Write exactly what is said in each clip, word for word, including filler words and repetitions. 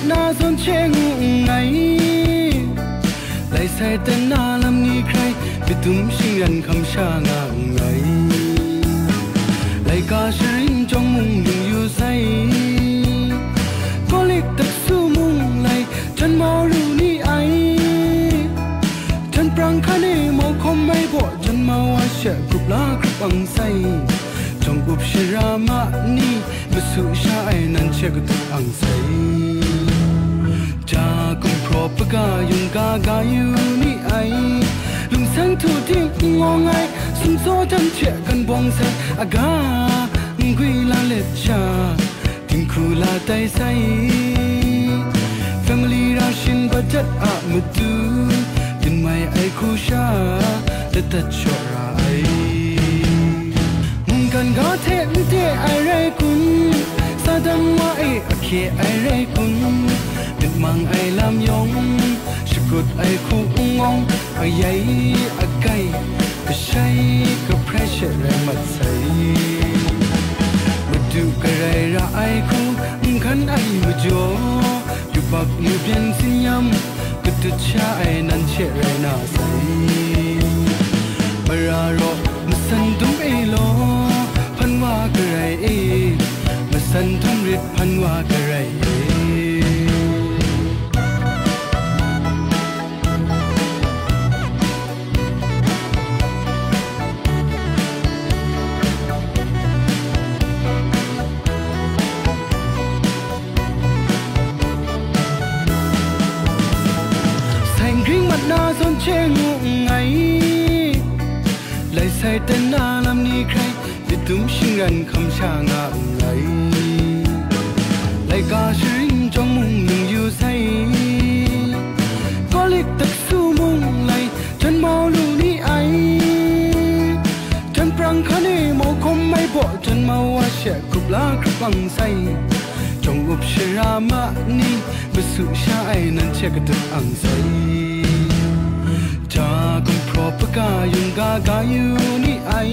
Na zawn hte ngu nngai, lai sai ten na lam ni hkrai, myit dum shingran hkam sha nga nngai. Laika sharin chyawm mung lung yu sai, Kawlik taksu mung lai, htan mau lu ni ai. Htan prang hkan e mau hkawm mai baw, htan mau a she grup la grup ang sai. Jawng up shara ma ni, masu sha ai nan she katup ang sai. Ja gumhpraw hpaga yungga ga yu ni ai, lungsang htu ting n ngawng ai, sumsaw jam hte kan bawng sai, aga ngwi la let sha, dinghku la tai sai. Family ration budget a matu, byin mai ai hku sha, ladat shaw ra ai. Mungkan ga hte nte ai rai kun, Satan wa e ahkye ai rai kun, myit mang ai lam yawng, shakut ai hku n ngawng, ayai agai, kashai kahprai she rai mat sai. Madu garai ra ai hku, n hkan ai majaw, yubak yubyen tsin-yam, katut sha ai nan she rai na sai. Mara raw masan dum e law, hpan wa garai e, masan dum rit hpan wa garai e. Sai n gring mat na zawn hte ngu nngai, lai sai ten na lam ni hkrai, myit dum shingran hkam sha nga nngai. Laika sharin chyawm mung lung yu sai, Kawlik taksu mung lai, htan mau lu ni ai. Htan prang hkan e mau hkawm mai baw, htan mau wa she grup la grup ang sai. Jawng up shara ma ni, masu sha ai nan she katup ang sai. Ja gumhpraw hpaga yungga ga yu ni ai,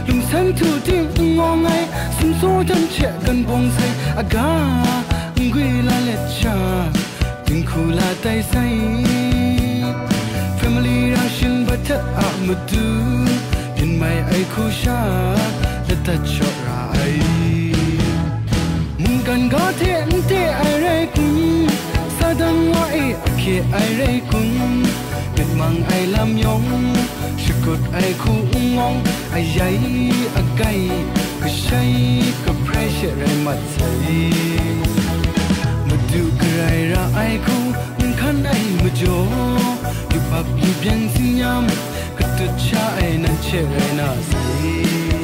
lungsang htu ting n ngawng ai, sumsaw jam she kan bawng sai, aga ngwi la let sha, dinghku la tai sai. Family ration budget a matu, byin mai ai hku sha, ladat shaw ra ai. Mungkan ga hte nte ai rai kun, Satan wa e ahkye ai rai kun, myit mang ai lam yawng, shakut ai hku n ngawng, ayai agai, kashai kahprai she rai mat sai. Madu garai ra ai hku, n hkan ai majaw, yubak yubyen tsin-yam, katut sha ai nan she rai na sai.